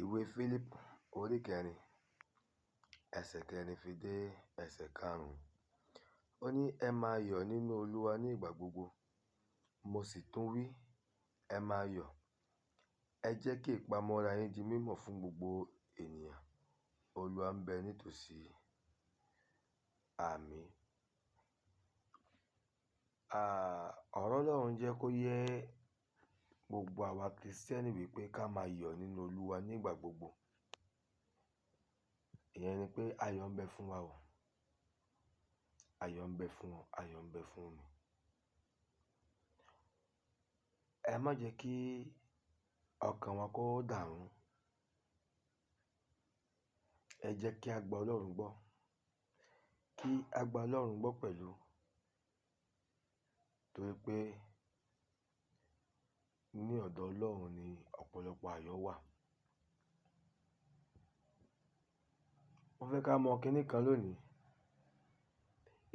Ìwé Fílípù orí kẹrin, ẹsẹ̀ kẹrin fi dé ẹsẹ̀ karùn-ún. Ó ní ẹ máa yọ̀ nínú Olúwa ní ìgbà gbogbo. Mo sì tún wí, ẹ máa yọ̀. Ẹ jẹ́ kí ìpamọ́ra yín di mímọ̀ fún gbogbo ènìyàn. Olúwa ń bẹ nítòsí. Àmín. Ọ̀rọ̀ Ọlọ́run jẹ́ kó yé gbogbo àwa Kristẹni wípé ká máa yọ̀ nínú Olúwa nígbà gbogbo. Ìyẹn ni pé ayọ̀ ń bẹ fún wa o. Ayọ̀ ń bẹ fún ọ, ayọ̀ ń bẹ fún mi. Ẹ má jẹ́ kí ọkàn wa kó dàrú. Ẹ jẹ́ kí a gba Ọlọ́run gbọ́. Kí a gba Ọlọ́run gbọ́ pẹ̀lú. Torí pé ní ọ̀dọ̀ Ọlọ́run ni ọ̀pọ̀lọpọ̀ ayọ̀ wà. Mo fẹ́ ká mọ kíní kan lónìí.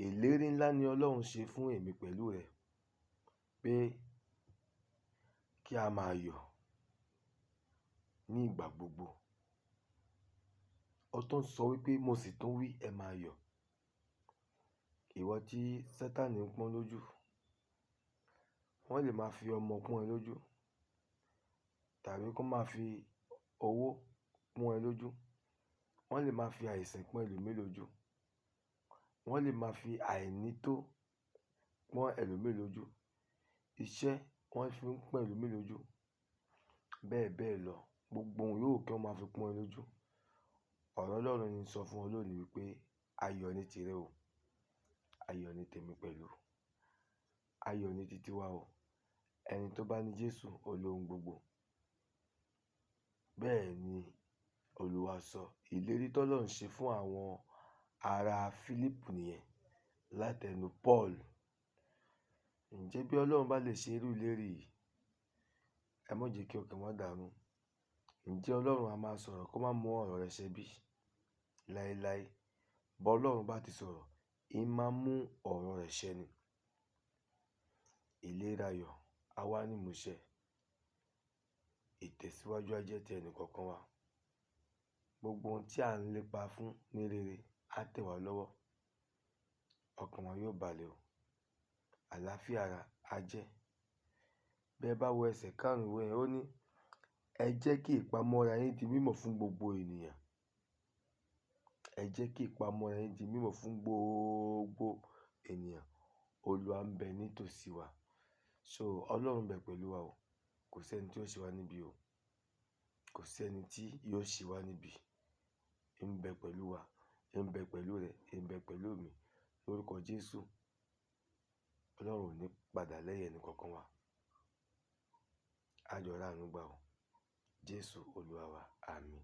Ìlérí ńlá ni Ọlọ́run ṣe fún èmi pẹ̀lú rẹ̀ pé kí a máa yọ̀ ní ìgbà gbogbo. Ó tún sọ wípé mo sì tún wí ẹ máa yọ̀. Ìwọ tí Sátánì ń pọ́n lójú, wọ́n lè máa fi ọmọ pọ́n ẹ lójú tàbí kó máa fi owó pọ́n ẹ lójú. Wọ́n lè máa fi àìsàn pọ́n ẹlòmíì lójú. Wọ́n lè máa fi àìnító pọ́n ẹlòmíì lójú. Iṣẹ́ wọ́n fi ń pọ́n ẹlòmíì lójú. Bẹ́ẹ̀ bẹ́ẹ̀ lọ. Gbogbo ohun yóò kí wọ́n máa fi pọ́n ẹ lójú. Ọ̀rọ̀ Ọlọ́run ní sọ fún ọ lónìí wípé ayọ̀ ni tìrẹ o. Ayọ̀ ni tèmi pẹ̀lú. Ayọ̀ ni titi wa o. Ẹni tó bá ní Jésù, ó lóhun gbogbo. Bẹ́ẹ̀ ni Olúwa sọ. Ìlérí tó Ọlọ́run ṣe fún àwọn ará Fílípù nìyẹn látẹnu Paul. Ǹjẹ́ bí Ọlọ́run bá lè ṣe irú ìlérí yìí, ẹ má jẹ́ kí ọkàn wa dàrú. Ǹjẹ́ Ọlọ́run a máa sọ̀rọ̀ kó má mú ọ̀rọ̀ rẹ̀ ṣẹ bí? Láíláí. Bọ́ Ọlọ́run bá ti sọ̀rọ̀, í máa mú ọ̀rọ̀ rẹ̀ ṣẹ ni. Ìlérí ayọ̀ á wá ní ìmúṣẹ. Ìtẹ̀síwájú á jẹ́ ti ẹnì kọ̀ọ̀kan wa. Gbogbo ohun tí à ń lépa fún ní rere á tẹ̀ wá lọ́wọ́. Ọkàn wa yóò balẹ̀ o. Àlàáfíà ara á jẹ́. Bí ẹ bá wo ẹsẹ̀ karùn-ún ìwé yẹn, ó ní ẹ jẹ́ kí ìpamọ́ra yín di mímọ̀ fún gbogbo ènìyàn. Ẹ jẹ́ kí ìpamọ́ra yín di mímọ̀ fún gbogbo ènìyàn. Olúwa ń bẹ nítòsí wa. So Ọlọ́run ń bẹ pẹ̀lú wa o. Kò sí ẹni tí ó ṣe wá níbí o. Kò sí ẹni tí yóò ṣe wá níbí. Ń bẹ pẹ̀lú wa, ń bẹ pẹ̀lú rẹ, ń bẹ pẹ̀lú mi. Lórúkọ Jésù, Ọlọ́run ò ní padà lẹ́yìn ẹnì kọ̀ọ̀kan wa. A jọ ràánú gbà o. Jésù Olúwa wa. Àmín.